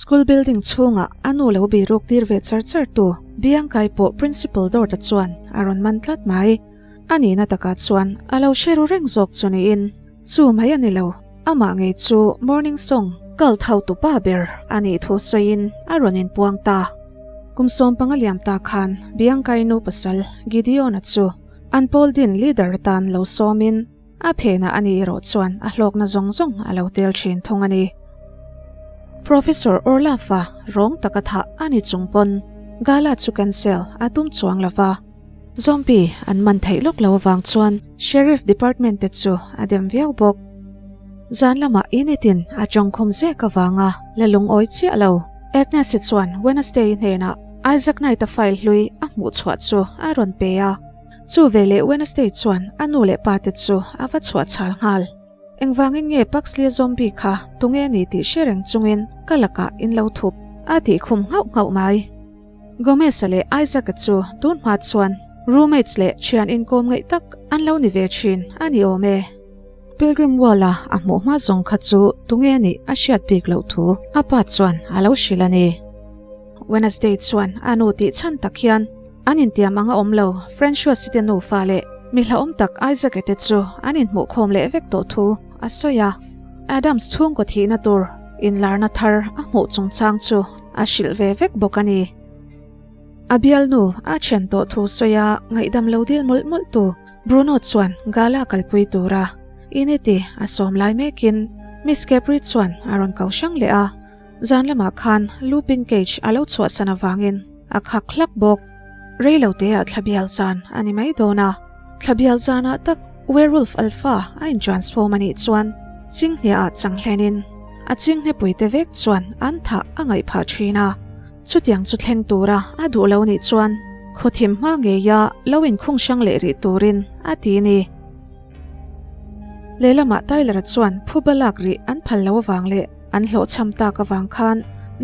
School building chhunga a nu lo biruk tir ve char char tu Biangkai pawh Principal Dawrta chuan a rawn man tlat mai. A nihna takah chuan a lo hre ru reng zawk chu niin chu mai a ni lo, amah ngei chu Morning Song kal tho tu pa ber a nih thu sawiin a rawn inpuang ta. Kum 15 liam ta khan Biangkai nu pasal Gideon-a chu an pawl din leader atan lo sawmin A phenah a ni erawh chuan a hlawkna zawng zawng a lo tel thin thung a ni. Professor Orlaf-a rawng taka thah a ni chung pawn Gala chu cancel a tum chuang lo va. Zombie an man theih lawk lo avang chuan Sheriff Department te chu a dem viau bawk. Zan lamah initin a tawngkhum zek avanga la lungawi chiah lo. Agnes-i chuan Wednesday-i hnenah Isaac Knight-a file hlui a hmuh chhuah chu a rawn pe a. Chu veleh Wednesday chuan a nu leh pa te chu a va chhuah chhal nghal. Engvangin nge Pugsley-a zombie kha tunge ni tih hre reng chungin ka lakah in lo thup a tih khum nghauh nghauh mai. Gomez-a leh Isaac-a chu tun hma chuan roommates leh thian inkawm ngaih tak an lo ni ve thin a ni awm e. Pilgrim Wall-a a hmuh hma zawng kha chu tunge nih a hriat bik loh thu a pa chuan a lo hrilh a ni. Wednesday chuan a nu tih chhan tak hian An intiam anga awm lo, Francois te nufa leh mi hlauhawm tak Isaac-a te chu an inhmuhkhawm leh vek tawh thu a sawi a. Adams chhungkaw thihna tur inlarna thar a hmuh chungchang chu a hrilh ve vek bawk a ni. A bialnu a then tawh thu sawi a ngaihdam lo dil mawlh mawlh tu Bruno chuan gala kalpui tura Ineti a sawm lai mekin Miss Capri chuan a rawn ko hrang leh a. Zan lamah khan Lupin cage a lo chhuahsan avangin a khak hlak bawk. Reiloteah thlabial zan a ni mai dawn a, thlabial zanah tak Werewolf Alpha a intransform a nih chuan chinghniaah chang hlenin a chinghnepuite vek chuan an thah a ngaih phah thin a. Chutiang chu thleng tura a duh lo nih chuan khawthim hma ngeia lo inkhung hrang leh rih turin a ti ni. Lehlamah Tyler-a chuan phuba lak rih an phal lo avang leh An hlawhchham tak avang khan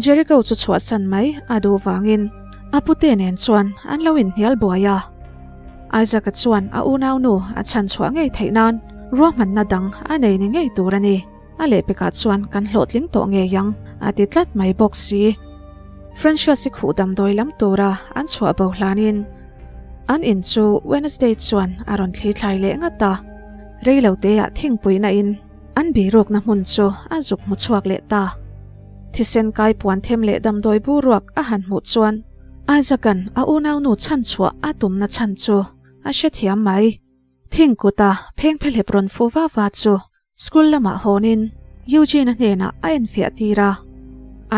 Jericho chu chhuahsan mai a duh vangin a pute nen chuan an lo inhnial buai a. Isaac-a chuan a unaunu a chhan chhuah ngei theih nan ruahmanna dang a nei ni ngei tur a ni. A lehpekah chuan kan hlawhtling tawh ngei ang a ti tlat mai bawk si. Francois-i khuh damdawi lam tura an chhuah bo hlanin an in chu Wednesday chuan a rawn thli thlai leh ngat a. Reiloteah thingpuina in An birukna hmun chu a zuk hmu chhuak leh ta. Thisen kai puan them leh damdawi buruak a han hmuh chuan Isaac-a'n a unaunu chhan chhuah a tumna chhan chu a hrethiam mai. Thing kuta phengphehlep rawn fu va va chu school lamah hawnin Eugene-a hnenah a enfiah tir a.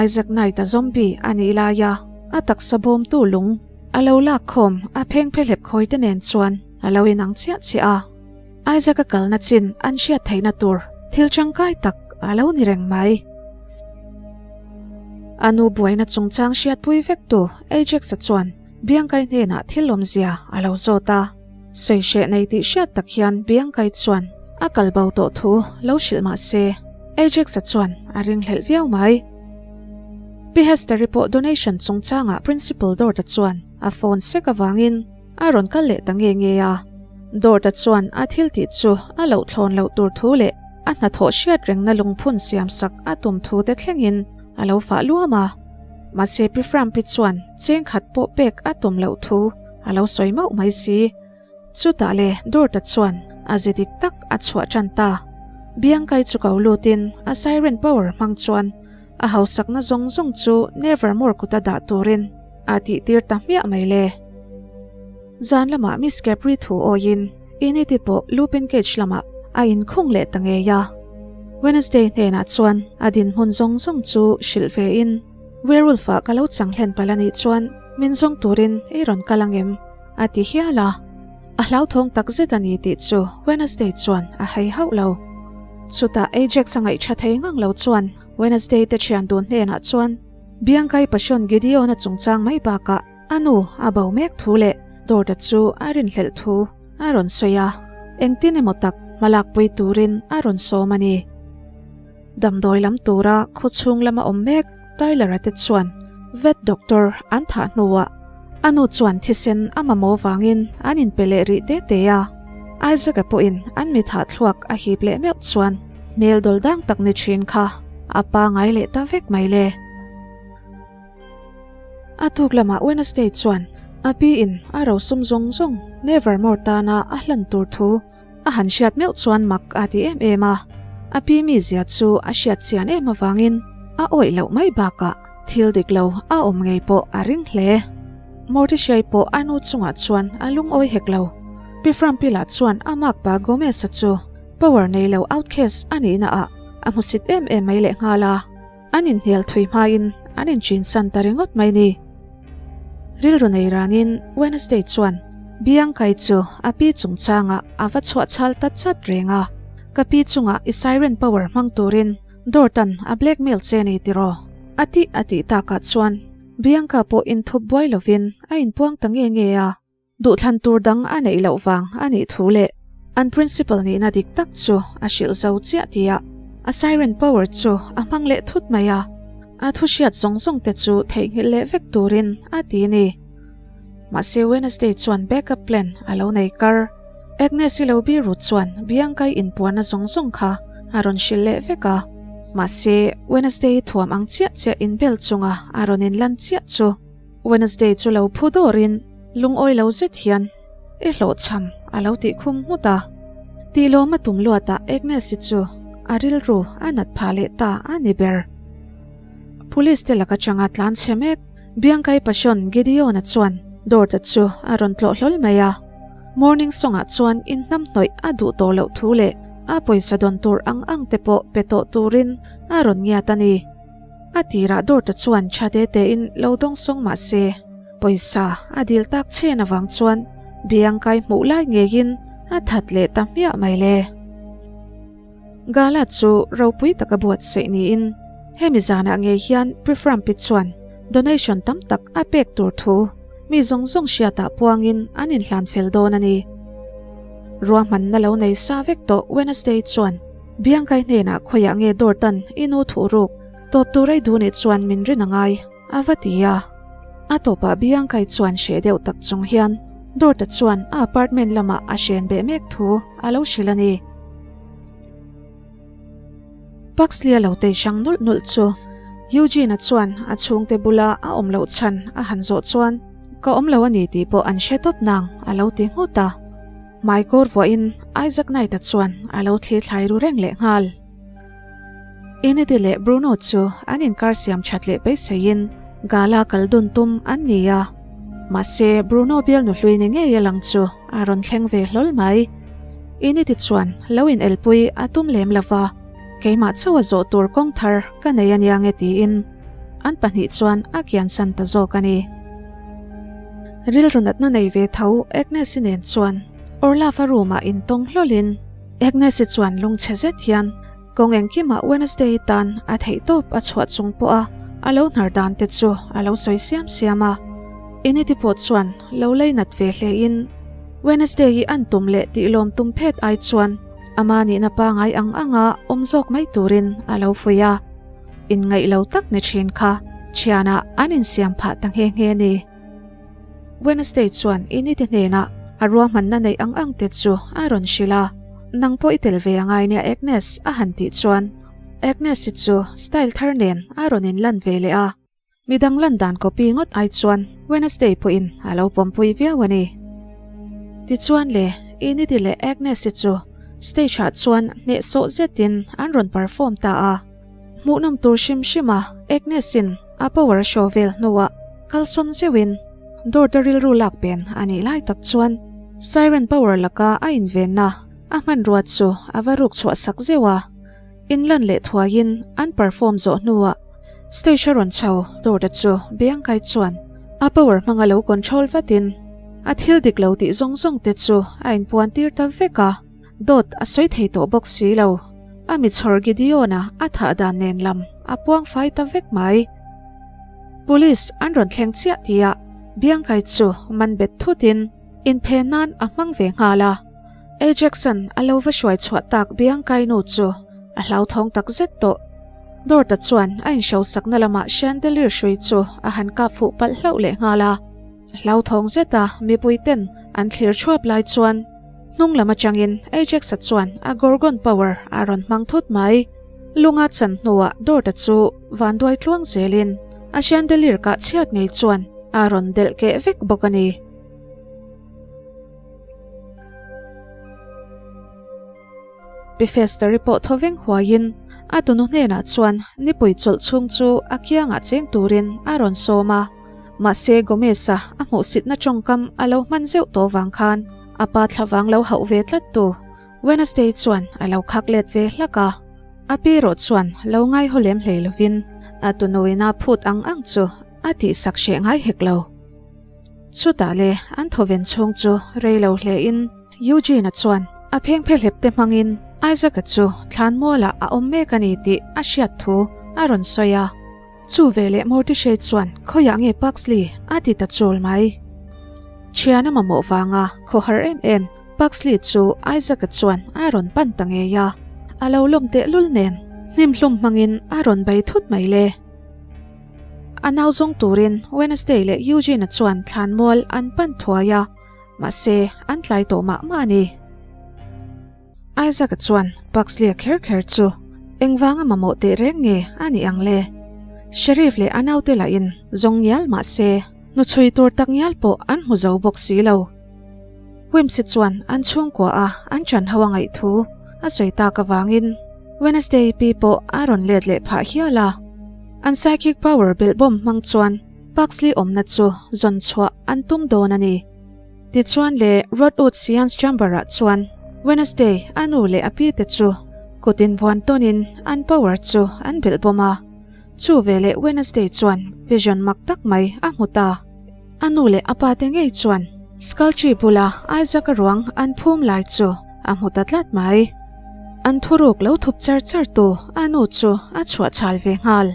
Isaac Knight-a zombie a nih laia a taksa bawmtu lung a lo lak khawm a phengphehlep khawite nen chuan a lo inang chiah chiah a. Isaac-a kalna chin an hriat theihna tur thil tangkai tak a lo ni reng mai. A nu buaina chungchang hriatpui vektu Ajax-a chuan Bianca-i hnenah thil awmzia a lo zawt a. Sawihreh nei tih hriat tak hian Bianca-i chuan a kal bo tawh thu lo hrilh mah se, Ajax-a chuan a ringhlelh viau mai. Pi Hester-i pawh donation chungchangah Principal Dort-a chuan a phone sek avangin, A rawn kal leh ta nge nge a, Dawrta chuan a thil tih chu a loh thlawn loh tur thu leh a hnathawh hriat rengna lungphun siam sak a tum thu te thlengin a lo fah luam a. Mahse Pi Frampi chuan cheng khat pawh pek a tum loh thu a lo sawi mauh mai si. Chutah le Dawrta chuan a ze dik tak a chhuah tan ta. Biangkai chu ko lutin a siren power hmang chuan a hausakna zawng zawng chu Nevermore kuta dah turin A tih tir ta hmiah mai le. Zan lamah Miss Capri thu awiin Inity pawh Lupin Cage lamah a inkhung leh ta ngei a. Wednesday hnenah chuan a dinhmun zawng zawng chu hrilh ve in, Werewolf-ah ka lo chang hlen palh a nih chuan min zawng turin i rawn kal ang em? a ti hial a. A hlauthawng tak zet a ni tih chu Wednesday chuan a hei hauh lo. Chutah Ajax a ngaihṭha thei ngang lo chuan Wednesday te ṭhian dun hnenah chuan, Biangkai Passion Gideon-a chungchang mai bakah a nu a bo mek thu leh Dawrta chu a rinhlelh thu a rawn sawi a, engtin emaw tak hmalakpui turin a rawn sawm a ni. Damdawi lam tura khawchhung lama awm mek Tyler-a te chuan vet doctor an thah hnuah a nu chuan thisen a mamawh vangin an inpe leh rih te te a, Isaac-a pawhin an mi thah thluak a hip leh meuh chuan hmel dawldang tak ni thin kha a pangai leh ta vek mai le. A tuk lamah Wednesday chuan a pi in a rosum zawng zawng Nevermore tana a hlan tur thu a han hriat meuh chuan mak a ti em em a. A pi mizia chu a hriat chian em avangin a awih loh mai bakah thil dik lo a awm ngei pawh a ring hle. Morticia-i pawh a nu chungah chuan a lungawi hek lo. Pi Frampila chuan a makpa Gomez-a chu power nei lo outcast a nihna ah a hmusit em em mai lehnghal a. An inhnial thui hmain an inchinsan ta ringawt mai ni. Rilru nei ranin Wednesday chuan Bianca-i chu a pi chungchangah a va chhuah chhal ta chat reng a, Ka pi chungah i siren power hmang turin Dortan a blackmail che ni tiraw? A tih a tih takah chuan Bianca pawh inthup buai lovin a inpuang ta nge nge a. Duhthlan tur dang a neih loh vang a nih thu leh an principal nihna dik tak chu a hrilh zo chiah tia a siren power chu a hmang leh thut mai a, a thu hriat zawng zawng te chu theihnghilh leh vek turin a ti ni. Mahse Wednesday chuan backup plan a lo nei kar. Agnes-i lo bir rut chuan Bianca-i inpuanna zawng zawng kha a rawn hrilh leh vek a, mahse Wednesday-i thuam ang chiah chiah inbel chunga a rawn inlan chiah chu Wednesday chu lo phu dawrin lungawi lo zet hian i hlawhchham a lo tih khum nghut a. Tih lawm a tum luatah Agnes-i chu a rilru a nat phah leh ta a ni ber. Police te lak atanga tlan chhe mek Bianca-i passion Gideon-a chuan Dorta chu a rawn tlawh hlawl mai a. Morning Song-ah chuan inhnamhnawih a duh tawh loh thu leh a pawisa dawn tur ang ang te pawh pe tawh turin a rawn ngiat a ni. A tirah Dorta chuan tha te tein lo dawng sawng mah se, pawisa a dil tak chen avang chuan Biangkai hmuh lai ngeiin a that leh ta hmiah mai le. Gala chu ropui taka buatsaih niin hemi zanah ngei hian Priframpi chuan donation tam tak a pek tur thu mi zawng zawng hriatah puangin an inhlan fel dawn a ni. Ruahmanna lo nei sa vek tawh Wednesday chuan Biangkai hnenah khawiah nge dawr tan i nu thuh ruk tawp tur ei duh nih chuan min rin a ngai a va ti a. A tawpah Biangkai chuan hreh deuh tak chung hian dawr ta chuan a apartment lamah a hren beh mek thu a lo hrilh a ni. Puxley-a lo tei hrang nulh nulh chu Eugene-a chuan a chhungte bula a awm loh chhan a han zawh chuan ka awm lo a ni tih pawh an hre tawp nang a lo ti nghut a. Hmaikawr vuahin Isaac Knight-a chuan a lo thli thlai ru reng leh nghal. Enid-i leh Bruno chu an inkar siam that leh beiseiin gala kal dun tum an ni a. Mahse, Bruno bialnu hlui ni ngei a lang chu a rawn thleng ve hlawl mai. Enid-i chuan lo inelpui a tum lem lo va, keimah chauh a zawh tur kawng thar ka nei a nia nge tiin an pahnih chuan a kiansan ta zawk a ni. Rilru natna nei ve tho Agnes-i nen chuan Orlaf-a room-ah intawng hlawlin Agnes-i chuan lungchhe zet hian kawng engkimah Wednesday-i tan a theihtawp a chhuah chung pawha a lo hnar dan te chu a lo sawi siam siam a. Enid-i pawh chuan lo lei nat ve hlein Wednesday-i an tum leh tihlawm tum phet ai chuan ama nihna pangai ang anga awm zawk mai turin a lo fuih a. Inngaih lo tak ni thin kha thianah an insiam phah ta nghe nghe ni. Wednesday chuan Enid-i hnenah a ruahmanna neih ang ang te chu a rawn hrilh a, Nang pawh i tel ve angai nia Agnes a han tih chuan Agnes-i chu style thar nen a rawn inlan ve leh a. Midang lan dan copy ngawt ai chuan Wednesday pawhin a lo pawmpui viau a ni. Tichuan le, Enid-i leh Agnes-i chu stage-ah chuan hnehsawh zetin an rawn perform ta a. Hmuhnawm tur hrim hrim a Agnes-in a power a show vel hnuah kalsawn zeuhin Dorda rilru lak pen a nih lai tak chuan siren power laka a invenna a hmanrua chu a va ruk chhuah sak zeuh a. Inlan leh thuaiin an perform zawh hnuah stage a rawn chho Dorda chu Bianca-i chuan a power hmanga lo control vatin a thil dik lo tih zawng zawng te chu a inpuan tir ta vek a. Dawt a sawi thei tawh bawk si lo. A mi chhawr Gideon-a a thah dan nen lam a puang fai ta vek mai. Police an rawn thleng chiah tia Bianca-i chu man bet thutin inphen nan a hmang ve nghal a. Ajax-a'n a lo va hruai chhuah tak Bianca-i nu chu a hlauthawng tak zet tawh. Dorta chuan a inhro sakna lamah chandelier hrui chu a han kap fuh palh hlauh leh nghal a. Hlauthawng zeta mipui ten an thlir thuap lai chuan hnung lam atangin Ajax-a chuan a Gorgon power a rawn hmang thut mai. Lunga chan hnuah Dorta chu vanduai tluang zelin a chandelier kah chhiat ngei chuan. a rawn delh keh vek bawk a ni. Pi Fester-i pawh thaw veng huaiin a tunu hnenah chuan nipui chawlh chhung chu a kiangah cheng turin a rawn sawm a. Mahse Gomez-a a hmuhsitna tawngkam a lo hman zeuh tawh vang khan a pa thlavang lo hauh ve tlat tu Wednesday chuan a lo khak let ve hlak a. A pi erawh chuan lo ngaihaw lem hlei lovin a tunuin a phut ang ang chu a tihsak hreh ngai hek lo. Chutah le an thawven chhung chu rei lo hlein Eugene-a chuan a phengphe hlep te hmangin Isaac-a chu thlan mualah a awm mek a ni tih a hriat thu a rawn sawi a. Chu veleh Morticia chuan khawiah nge Pugsley a ti ta chul mai. Thian a mamawh vanga khawhar em em Pugsley chu Isaac-a chuan a rawn pan ta ngei a, a lo lawm tehlul nen hnimhlum hmangin a rawn bei thut mai le. A nau zawng turin Wednesday leh Eugene-a chuan thlanmual an pan thuai a, mahse an tlai tawh mah mah a ni. Isaac-a chuan Pugsley-a kher kher chu engvanga mamawh teh reng nge a nih ang le? Sheriff leh a naute lahin zawng ngial mah se hnuchhui tur tak ngial pawh an hmu zo bawk si lo. Wimsy chuan an chhungkua a an chan ho a ngaih thu a sawi tak avangin Wednesday pi pawh a rawn let leh phah hial a. An psychic power belhbawm hmang chuan Pugsley awmna chu zawn chhuah an tum dawn a ni. Tichuan le Rodwood Seance Chamber ah chuan Wednesday a nu leh a pi te chu kut invuan tawnin an power chu an belhbawm a. Chu veleh Wednesday chuan vision mak tak mai a hmu ta. A nu leh a pa te ngei chuan Skull Tree bula Isaac-a ruang an phum lai chu a hmu ta tlat mai. An thuruk lo thup char char tu a nu chu a chhuah chhal ve nghal.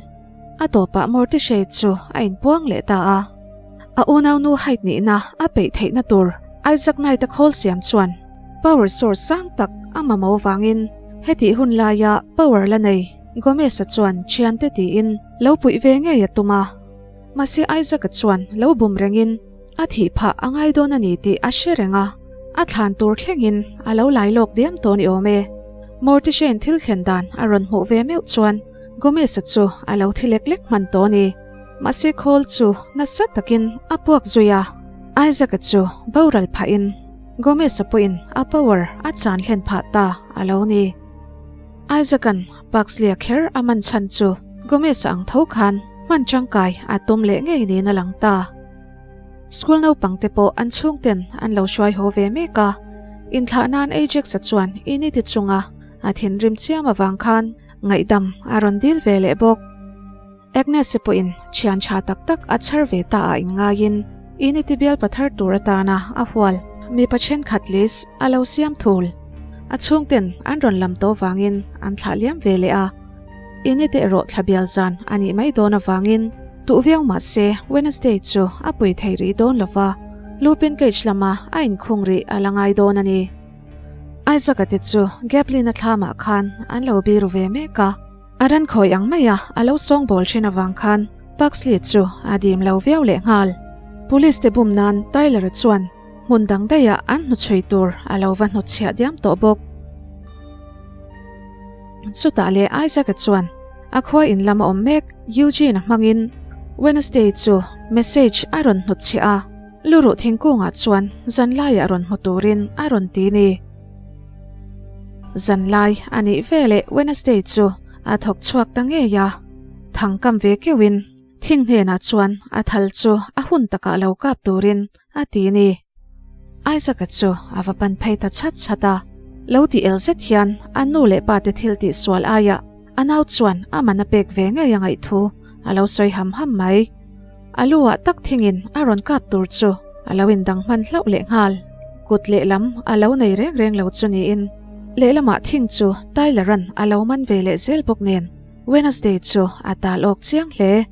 A tawpah Morticia chu a inpuang leh ta a. A unaunu height nihna a peih theihna tur Isaac Knight-a khawl siam chuan power source sang tak a mamawh vangin hetih hun laia power la nei Gomez-a chuan thiante tiin lo puih ve ngei a tum a. Mahse Isaac-a chuan lo bum rengin a thih phah a ngai dawn a ni tih a hre reng a, a thlan tur thlengin a lo lai lawk diam tawh ni awm e. Morticia-in thil thlen dan a rawn hmuh ve meuh chuan Gomez-a chu a lo thi lek lek hman tawh a ni. Mahse khawl chu nasa takin a puak zui a, Isaac-a chu boral phahin Gomez-a pawhin a power a chan hlen phah ta a lo ni. Isaac-a'n Pugsley-a kher a man chhan chu Gomez-a ang tho khan hman tangkai a tum leh ngei niin a lang ta. School naupang te pawh an chhungten an lo hruai haw ve mek a, inthlah nan Ajax-a chuan Init-i chunga a thinrim chiam avang khan ngaihdam a rawn dil ve leh bawk. Agnes-i pawhin thian tha tak tak a chhar ve ta ah inngaiin Init-i bial pathar tur atana a hual mipa thenkhat list a lo siam thul. A chhungten an rawn lam tawh vangin an thlah liam ve leh a. Init erawh thla bial zan a nih mai dawn avangin duh viau mah se Wednesday chu a pui thei rih dawn lo va, Lupin cage lama a inkhung rih a la ngai dawn a ni. Isaac-a te chu Gablin-a thlamah khan an lo biru ve mek a. A ran khawi ang maia a lo sawngbawl thin avang khan Pugsley chu a dim lo viau leh nghal. Police te bum nan Tyler-a chuan hmun dang daihah an hnuchhui tur a lo va hnutchhiah diam tawh bawk. Chutah leh Isaac-a chuan a khua in lam a awm mek Eugene-a hmangin Wednesday chu message a rawn hnutchhiah a, luruh thingkungah chuan zanlaiah rawn hmu turin a rawn ti ni. Zanlai a nih veleh Wednesday chu a thawk chhuak ta ngei a, thang kam ve keuhin thing hnenah chuan a thal chu a hun takah lo kap turin a ti ni. Isaac-a chu a va pan phei ta chhat chhat a, lo ti el zet hian a nu leh pa te thil tih sual aiah a nau chuan a man a pek ve ngei a ngaih thu a lo sawi ham ham mai. A lu ah tak thingin a rawn kap tur chu a lo indang hman hlauh leh nghal. Kut lehlam a lo nei reng reng lo chu niin lehlamah thing chu Tyler-a'n a lo man ve leh zel bawk nen Wednesday chu a tal awk chiang hle.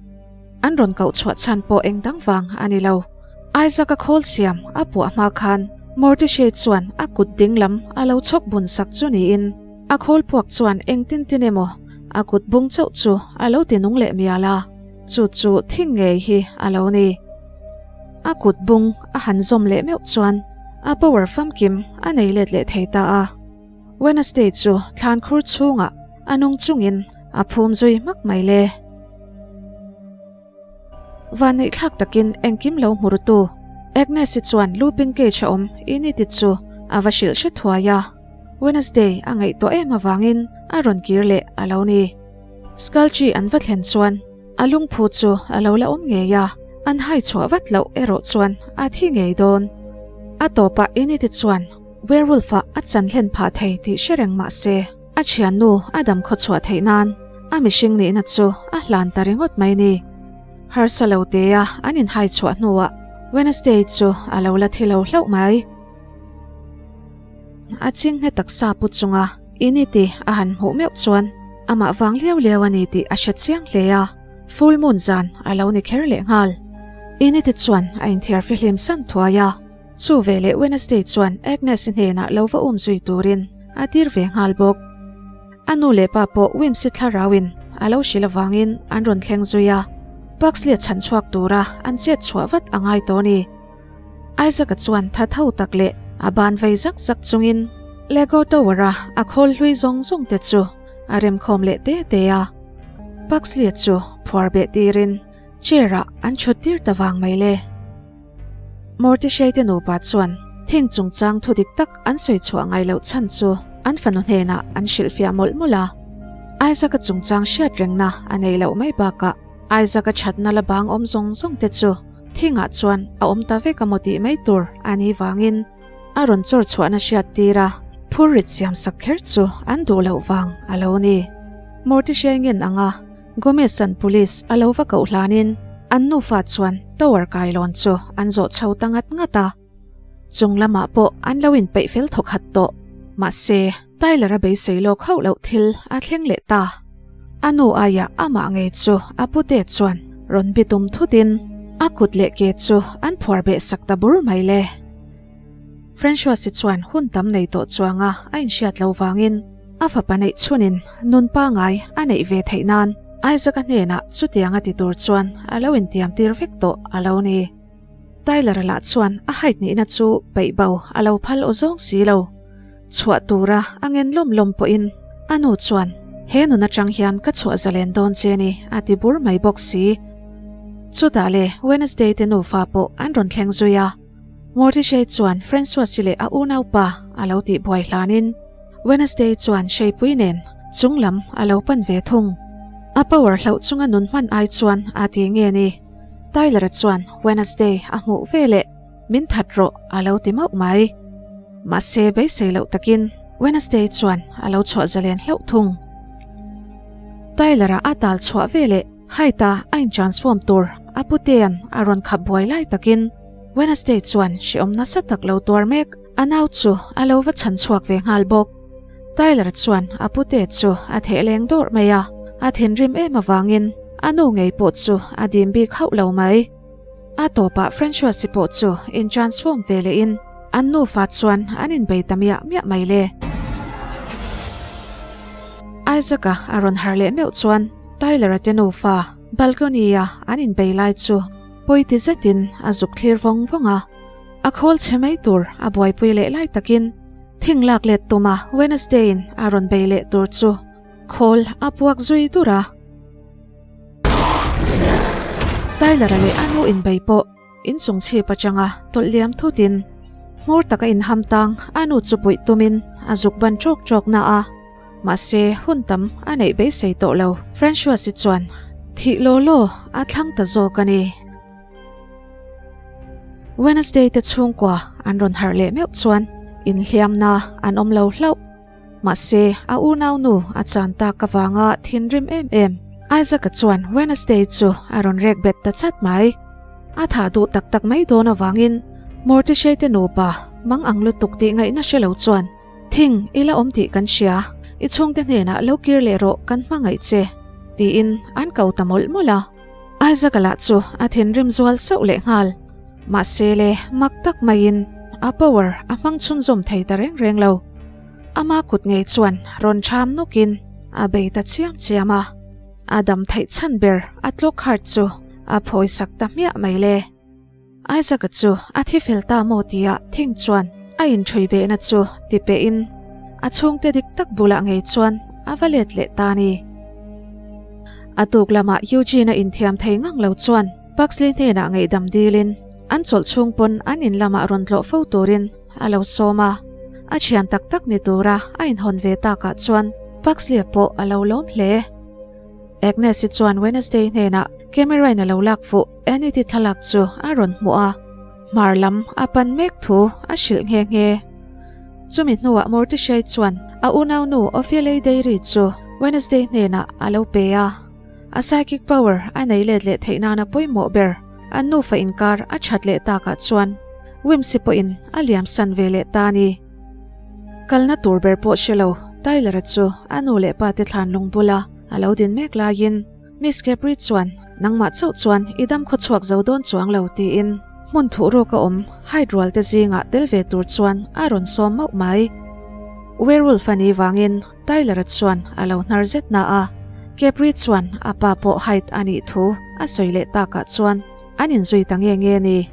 An rawn koh chhuah chhan pawh eng dang vang a ni lo. Isaac-a khawl siam a puah hma khan Morticia chuan a kut ding lam a lo chhawk bun sak chu niin a khawl puak chuan engtin tin emaw a kut bung chauh chu a lo ti nung leh mial a. Chu chu thing ngei hi a lo ni. A kut bung a han zawm leh meuh chuan a power famkim a nei let leh thei ta a. Wednesday chu thlan khur chhungah a nung chungin a phum zui hmak mai le. Vanneihthlak takin engkim lo hmu rutu Agnes-i chuan Lupin cage a awm Enid-i chu a va hrilh hre thuai a. Wednesday a ngaihtuah em avangin a rawn kir leh a lo ni. Scultry an va thlen chuan a lungphu chu a lo la awm ngei a, an hai chhuah vat loh erawh chuan a thi ngei dawn. A tawpah Enid-i chuan werewolf-ah a chan hlen phah thei tih hre reng mah se, a thiannu a dam khaw chhuah theih nan a mihring nihna chu a hlan ta ringawt mai ni. Harsa lo tea an inhai chhuah hnuah Wednesday chu a lo la thi lo hlauh mai. A chinghe taksa pu chunga Initi a han hmuh meuh chuan amah vang liau liau a ni tih a hre chiang hle a, full moon zan a lo ni kher lehnghal. Initi chuan a inthiar fihlim san thuai a. Chu veleh Wednesday chuan Agnes-i hnenah lo va um zui turin a tir ve nghal bawk. A nu leh pa pawh Wimsy thlarauin a lo hrilh avangin an rawn thleng zui a, Pugsley-a chhan chhuak tura an chet chhuah vat a ngai tawh a ni. Isaac-a chuan tha tho tak leh a ban vei zak zak chungin Lego Tower-a a khawl hlui zawng zawng te chu a remkhawm leh te te a. Pugsley-a chu phuar beh tirin chair-ah an chhut tir ta vang mai le. Mortishei te nupa chuan thing chungchang thu dik tak an sawi chhuah ngai loh chhan chu an fanu hnenah an hrilhfiah mawlh mawlh a. Isaac-a chungchang hriat rengna a nei loh mai bakah Isaac-a thatna la bang awm zawng zawng te chu thingah chuan a awm ta vek a maw tih mai tur a nih vangin a rawn chawr chhuahna hriat tir a, phur rit siam sak kher chu an duh loh vang a lo ni. Mortishei ngen anga Gomez-a'n police a lo va koh hlanin an nufa chuan tower kailawn chu an zawh chho ta ngat ngat a. Chung lamah pawh an lo inpeih fel thawk hat tawh. Mahse, Tyler-a beisei lawk hauh loh thil a thleng leh ta. A nu aiah amah ngei chu a pute chuan rawn bitum thutin a kut leh ke chu an phuar beh sak ta bur mai le. Francois-i chuan hun tam nei tawh chuanga a inhriat lo vangin a fapa neih chhunin nun pangai a neih ve theih nan Isaac-a hnenah chutianga ti tur chuan a lo intiam tir vek tawh a lo ni. Tyler-a lah chuan a height nihna chu peih bo a lo phal aw zawng si lo. Chhuah tura a ngen lawm lawm pawhin a nu chuan he nun atang hian ka chhuah zalen dawn che ni a ti bur mai bawk si. Chutah le Wednesday te nufa pawh an rawn thleng zui a. Mordechai chuan Francois-i leh a unaupa a lo tih buai hlanin Wednesday chuan Hreipui nen chung lam a lo pan ve thung. A power hlauh chunga nun hman ai chuan a ti nge ni? Tyler-a chuan Wednesday a hmuh ve leh min that rawh a lo ti mauh mai. Mahse beisei loh takin Wednesday chuan a lo chhuah zalen hlauh thung. Tyler-a a tal chhuah ve leh Hyde-a a in-transform tur a putea'n a rawn khap buai lai takin Wednesday chuan hreawm nasa tak lo tuar mek a nau chu a lo va chhan chhuak ve nghal bawk. Tyler chuan a pute chu a theh leng dawrh mai a, a thinrim em avangin a nu ngei pawh chu a dim bik hauh lo mai. A tawpah Francois-i pawh chu in transform ve lehin an nufa chuan an inbei ta miah miah mai le. Isaac-a a rawn harh leh meuh chuan Tyler-a te nufa balcony-a an inbei lai chu Pawi ti zetin a zuk thlir vawng vawng a, a khawl chhe mai tur a buaipui leh lai takin thing lak let tuma Wednesday-in a rawn bei leh tur chu khawl a puak zui dur a. Tyler-a leh a nu inbei pawh inchung chhip atanga tawlh liam thutin hmur taka inham tang a nu chu puih tumin a zuk ban ṭawk ṭawk na a. Mahse, hun tam a neih beisei tawh lo. Francois-i chuan thih law law a thlang ta zawk a ni. Wednesday te chhungkua an rawn harh leh meuh chuan inhliamna an awm lo hlauh. Mahse, a unaunu a chan tak avanga thinrim em em Isaac-a chuan Wednesday chu a rawn rek bet ta chat mai. A thah duh tak tak mai dawn avangin Morticia te nupa mang ang lutuk tih ngaihna hre lo chuan Thing, i la awm tih kan hria, i chhungte hnenah lo kir leh rawh kan hmangaih che, tiin an ko ta mawlh mawlh a. Isaac-a lah chu a thinrim zual sauh leh nghal. Mahse le, mak tak maiin a power a hmang chhunzawm thei ta reng reng lo. Ama kut ngei chuan rawn ṭham nawkin a bei ta chiam chiam a. A dam theih chhan ber a tlawk heart chu a phawisak ta hmiah mai le. Isaac-a chu a thi fel ta maw tia thing chuan a inṭhui behna chu ti pehin a chhungte dik tak bulah ngei chuan a va let leh ta a ni. A tuk lamah Eugene-a inthiam thei ngang lo chuan. Pugsley hnenah ngaihdam dilin an chawlh chhung pawn an in lamah rawn tlawh fo turin a lo sawm a. A thian tak tak ni tura a inhawn ve takah chuan Pugsley-a pawh a lo lawm hle. Agnes-i chuan Wednesday hnenah camera-in a lo lak fuh Annie-te thlalak chu a rawn hmuh a. Hmar lam a pan mek thu a hrilh nghe nghe. Chumi hnuah Morticia chuan a unaunu Ophelia Dairy chu Wednesday hnenah a lo pe a. A psychic power a nei let leh theih nana pawimawh ber an nufa inkar a that leh takah chuan Wimsy pawhin a liamsan ve leh ta a ni. Kalna tur ber pawh hre lo Tyler-a chu a nu leh pa te thlan lung bula a lo din mek laiin Miss Capri chuan nangmah chauh chuan i dam khaw chhuak zo dawn chuang lo tiin hmun thuh ruak a awm Hyde rual te zingah tel ve tur chuan a rawn sawm mauh mai. Werewolf a nih vangin Tyler-a chuan a lo hnar zet na a, Capri chuan a pa pawh Hyde a nih thu a sawi leh takah chuan an inzui ta nge nge ni.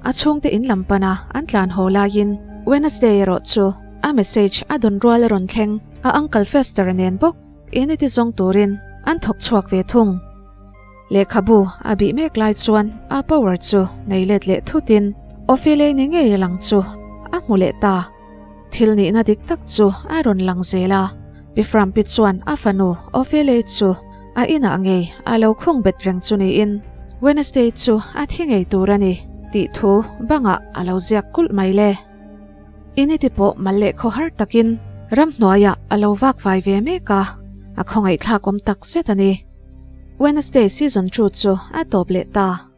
A chhungte in lam pana an tlan haw laiin Wednesday erawh chu a message a dawn rual a rawn thleng a Uncle Fester-a nen bawk in i ti zawng turin an thawk chhuak ve thung. Lehkhabu a bih mek lai chuan a power chu nei let leh thutin Ophelia ni ngei a lang chu a hmu leh ta. Thil nihna dik tak chu a rawn lang zel a, Pi Frampi chuan a fanu Ophelia chu a inah ngei a lo khung bet reng chu niin Wednesday chu a thi ngei tur a ni tih thu bangah a lo ziak kulh mai le. Initi pawh mal leh khawhar takin ramhnuaiah a lo vak vai ve mek a, a khawngaihthlak awm tak zet a ni. Wednesday season 2 chu a tawp leh ta.